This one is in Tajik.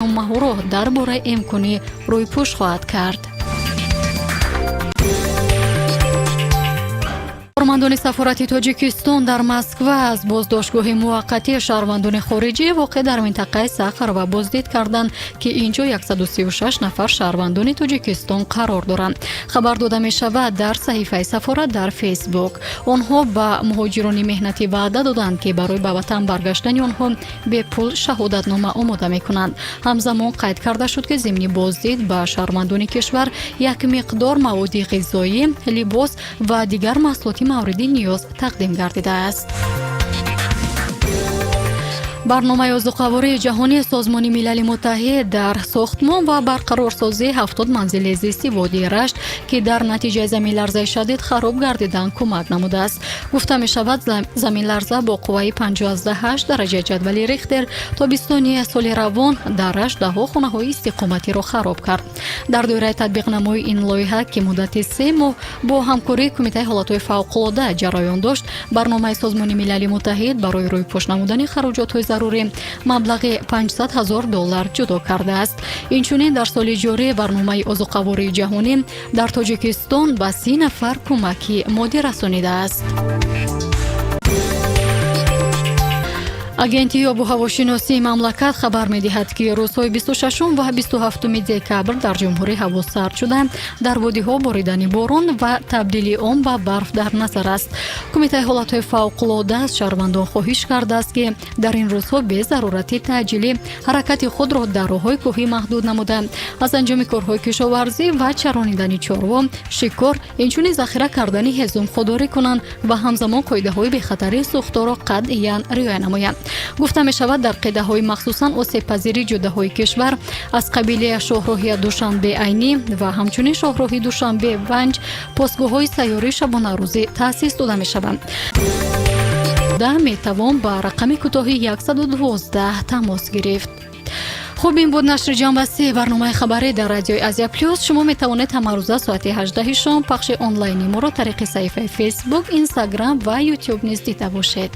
Маҳуро дар бораи имконӣ рӯйпӯш хоҳад кард. Кормандони сафорати Тоҷикистон дар Москва аз боздоштгоҳи муваққатии шаҳрвандони хориҷӣ, воқеъ дар минтақаи Сахарова, боздид карданд, ки ин ҷо 136 нафар шаҳрвандони Тоҷикистон қарор доранд, хабар дода мешавад дар саҳифаи сафорат дар Фейсбук. Онҳо ба муҳоҷирони меҳнатӣ ваъда доданд, ки барои ба ватан баргаштани онҳо бепул шаҳодатнома омода мекунанд. Ҳамзамон қайд карда шуд, ки зимни боздид ба шаҳрвандони кишвар як миқдор маводи ғизоӣ, либос ва дигар маҳсулоти мавриди ниёз тақдим гардидааст. Барномаи озуқавории ҷаҳонии Созмони Милали Муттаҳид дар сохтмон ва барқарорсозии 70 манзили зисти водии Рашт, ки дар натиҷаи заминларзаи шадид хароб гардиданд, кӯмак намудааст. Гуфта мешавад, заминларза бо қувваи 5,8 дараҷаи ҷадвали Рихтер тобистони соли равон дар Рашт даҳҳо хонаҳои истиқоматиро хароб кард. Дар доираи татбиқнамои ин лоиҳа, ки муддати 3 моҳ бо ҳамкории Кумитаи ҳолатҳои фавқулода ҷараён дошт, барномаи Созмони Милали Муттаҳид барои рӯйпӯш намудани хароҷотҳои зарурӣ маблағи 500 ҳазор доллар ҷудо кардааст. Инчунин дар соли ҷорӣ барномаи озуқавории ҷаҳонӣ дар Тоҷикистон ба 30 нафар кӯмаки моддӣ расонидааст. Агентии обу ҳавошиносии мамлакат хабар медиҳад, ки рӯзҳои 26 ва 27 декабр дар ҷумҳурӣ ҳаво сард шуда, дар водиҳо боридани борон ва табдили он ба барф дар назар аст. Кумитаи ҳолатҳои фавқулода аз шаҳрвандон хоҳиш кардааст, ки дар ин рӯзҳо бе зарурати таъҷилӣ ҳаракати худро дар роҳҳои кӯҳӣ маҳдуд намуда, аз анҷоми корҳои кишоварзӣ ва чаронидани чорво, шикор, инчунин захира кардани ҳезум худдорӣ кунанд ва ҳамзамон қоидаҳои бехатарии сӯхторро қатъиян риоя намоянд. Гуфта мешавад, дар қитъаҳои махсусан осебпазири ҷодаҳои кишвар аз қабили шоҳроҳи Душанбе Айнӣ ва ҳамчунин шоҳроҳи Душанбе Ванҷ постгоҳҳои сайёрии шабонарӯзӣ таъсис дода мешаванд. Метавон ба рақами кӯтоҳи 112 тамос гирифт. Хуб, ин буд нашри ҷамъбастии барномаи хабарӣ дар радиои Азия Плюс. Шумо метавонед ҳамарӯза соати 18 шом пахши онлайни моро тариқи саҳифаи Фейсбук, Инстаграм ва Ютюб низ дида бошед.